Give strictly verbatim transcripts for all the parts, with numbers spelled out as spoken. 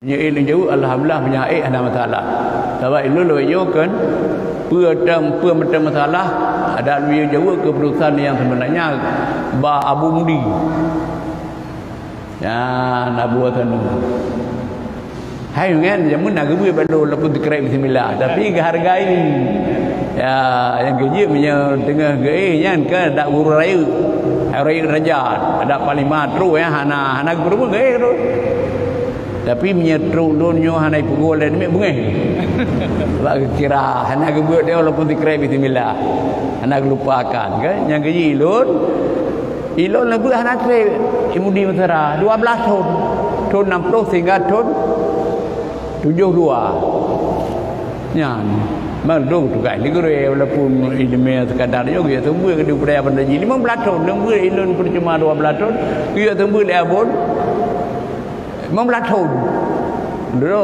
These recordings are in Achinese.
Meunyoe ilôn jaweueb, alhamdulillah, meunyoe ék hana masalah. Sabab ilôn lawét nyoe kan, peue tam, peue mantong masalah, adak lôn jaweueb keuputusan nyang seubeunanya bak Abu Mudi. Nyan Abu Hasan. Hai nyan, jameun na geubeuet bak lôn, walaupun teukrek bismillah, tapi geuhargai. Ya, nyang keujeuet meunyoe teungoh geuéh nyan kan adak guru rayeuk. Hai rayeuk raja, adak panglima trok, ya, hana, hana geupeureumeun geuéh terus. Tapi meunyoe trok lôn nyoe hana ipeugoe lé namiet beungéh. Bak geukira, hana geubeuet dia walaupun teukrek bismillah. Hana geulupakan, kan? Nyang keujeuet ilôn, ilôn leubeh hana treb i Mudi Mesra, dua blaih thon. Thon enam puluh sehingga thon tujoh dua. Nyan, mandum tugaih lé gurée, walaupun ileumèe sekadar nyoe geuyue seumeubeuet di budaya Banda Jih. Limong blaih thon, lôn beuet ilôn peucuma dua blaih thon, geuyue seumeubeuet lé Abon. Limong blaih thon. Dulu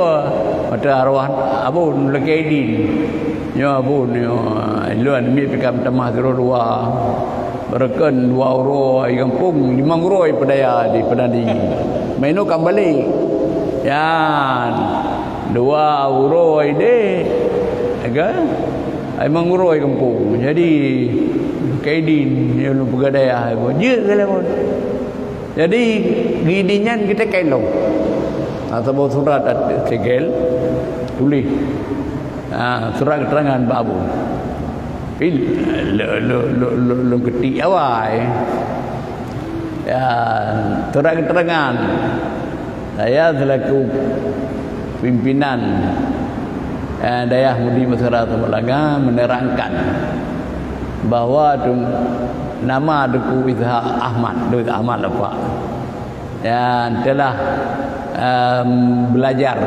mata arwah Abon lakée idin. Nyoe Abon nyoe, ilôn miet pih ka meutamah sidroe dua. Beureukan dua uroe i gampông, limong uroe peudaya di Peunadi. Meunyoe ka balek. Yan, dua uroe deh. Aga? Limong uroe i gampông. Jadi, kaidin, ya, lôn peugah dayah, jeuet ka lôn. Jadi, geuidin nyan geuteken lom. Atawa surat segel, tuléh. Ha, surat keterangan bak Abon. Pil-, lôn, lôn, lôn, lôn, lôn keutik awai. Ya, surat keterangan. Saya selaku pimpinan, eh, Dayah Mudi Mesra Samalanga menerangkan bahwa tu, nama Teungku Ishak Ahmad, Teungku Ishak Ahmad Lapak, yang telah, em, belajar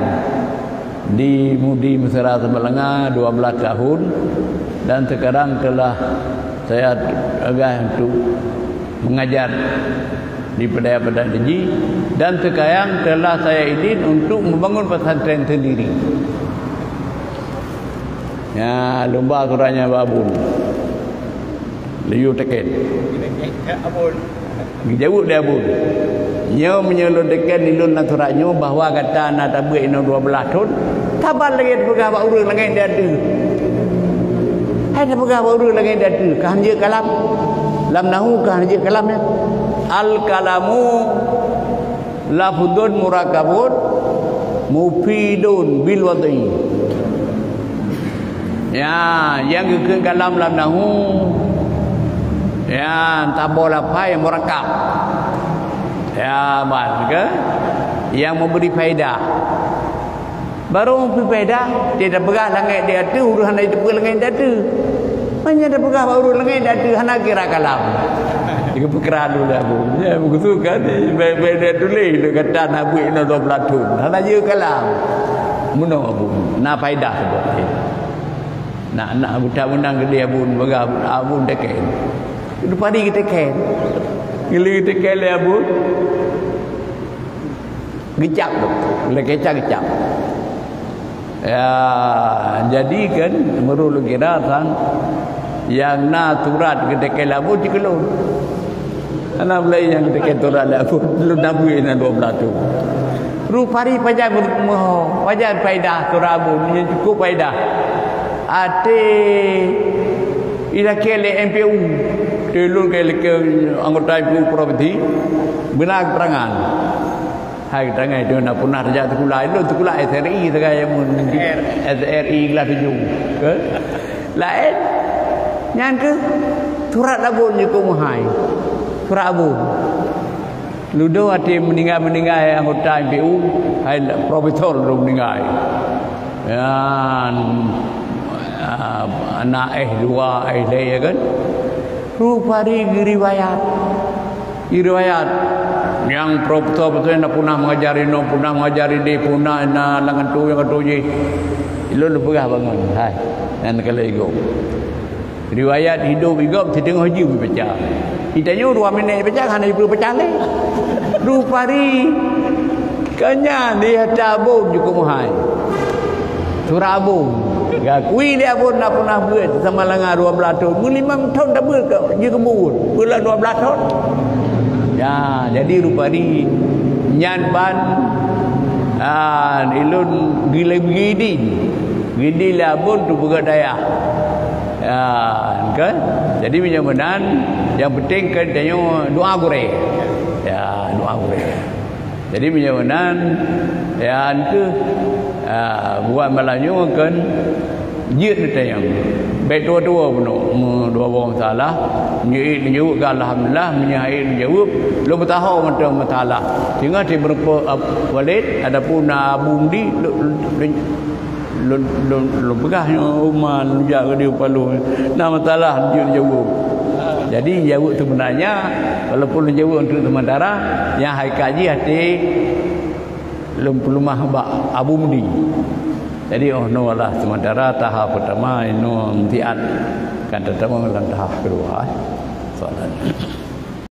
di Mudi Mesra Samalanga dua belas tahun dan sekarang telah saya tugas untuk mengajar di Peudaya-Peudaya Teji dan sekarang telah saya izin untuk membangun pesantren sendiri. Ya, lôn ba suratnya bak Abon. Lôn teken. Geujaweueb lé Abon. Nyoe meunyoe lôn teken ilôn lam surat nyoe bahwa gata na tabeuet inoe dua blaih thon, saban lagée tapeugah bak ureuëng langét di ateueh. Hai tapeugah bak ureuëng langét di ateueh, ka hana jeuet kalam. Lam nahu ka hana jeuet kalam, ya. Al-kalamu lafzun murakkabun mufidun bil wad'i. Ya, nyang geukheun kalam lam nahu, ya, tabô lafai nyang murakkab. Ya, ban ke? Nyang meubri faedah. Barô meubri faedah, dia tapeugah langét di ateueh, ureuëng hana jiteupeue langét di ateueh. Meunyoe tapeugah bak ureuëng langét di ateueh, hana kira kalam. Dia peukira dulu lagu. Ya, begitu kan? Baik-baik dia tulis, dia kata, "Nabi inoe dua blaih thon." Hana jeuet kalam. Meunoe, Abu. Na faedah sebab. Nak, nak buta menang gede Abon, bagaih Abon teken. Itu padi geuteken. Gili geuteken lé Abon. Geucap tu. Lé keca geucap. Ya, jadi kan, meureuh lôn kira sang, nyang na surat geuteken lé Abon cit keu lôn. Hana beulai nyang geuteken surat lé Abon, lôn nabui na dua blaih thon. Rupari pajan meu-, meuho, pajan faedah surat Abon, nyan cukup faedah. Até ilakée lé M P U, teulon keu, keu anggota M P U provinsi, beuna keterangan. Hai, keterangan itu na pernah tajak sekolah. Ilôn sekolah S R I sagai, mun S R I kelas tujuh. Ke? Laén. Nyan ke surat Abon jikeu meuhai. Surat Abon. Ludo até meuninggai-meuninggai anggota M P U, hai profesor lôn meuninggai. Nyan, ah, anak S dua, S tiga, ya kan? Rupari geuriwayat. Geuriwayat. Nyang profesor-profesor nyang pernah mengajar inoe, pernah mengajar idéh, pernah na lam kanto, lam kanto jih. Ilôn lôn peugah bangon. Hai. Nyan keuleue igob. Riwayat hidup igob siteungoh jeuem ibaca. Itanyoe dua minèt ibaca, hana jipeubaca lé. Rupari. Kanya di ata Abon jukuk meuhai. Surat Abon. Gakui lé Abon na pernah beuet sama langa dua blaih thon. Meulimong thon tabeuet ka jikeumbun. Beuet dua blaih thon. Ya, jadi rupari nyan ban Ah, ilôn gila gidin. Gidin lé abon tu peugah dayah. Ya, kan? Jadi meunyoe meunan, nyang penting kan tanyoe doa gurée. Ya, doa gurée. Jadi meunyoe meunan, ya, enteuh, ah, buat malam nyoe kan, jeuet neutanyong. Bék tuwo-tuwo bunoe, meudua boh masalah, meunyoe ék neujaweueb ka alhamdulillah, meunyoe hana ék neujaweueb, lôn meutuho mantong masalah. Singoh ti meureumpok, ah, Walid, adapun Abu Mudi, lôn, lôn, lôn, lôn, lôn peugah nyoe uma, lôn jak keudéh u Paloh. Na masalah, jeuet neujaweueb. Jadi, jaweueb seubeunanya, walaupun lôn jaweueb untuk sementara, nyang hai kaji até lôn peuleumah bak Abu Mudi. Jadi, oh noe lah sementara taha peutama, inoe meusiat kan teutamong lam taha keudua, eh. Soalan.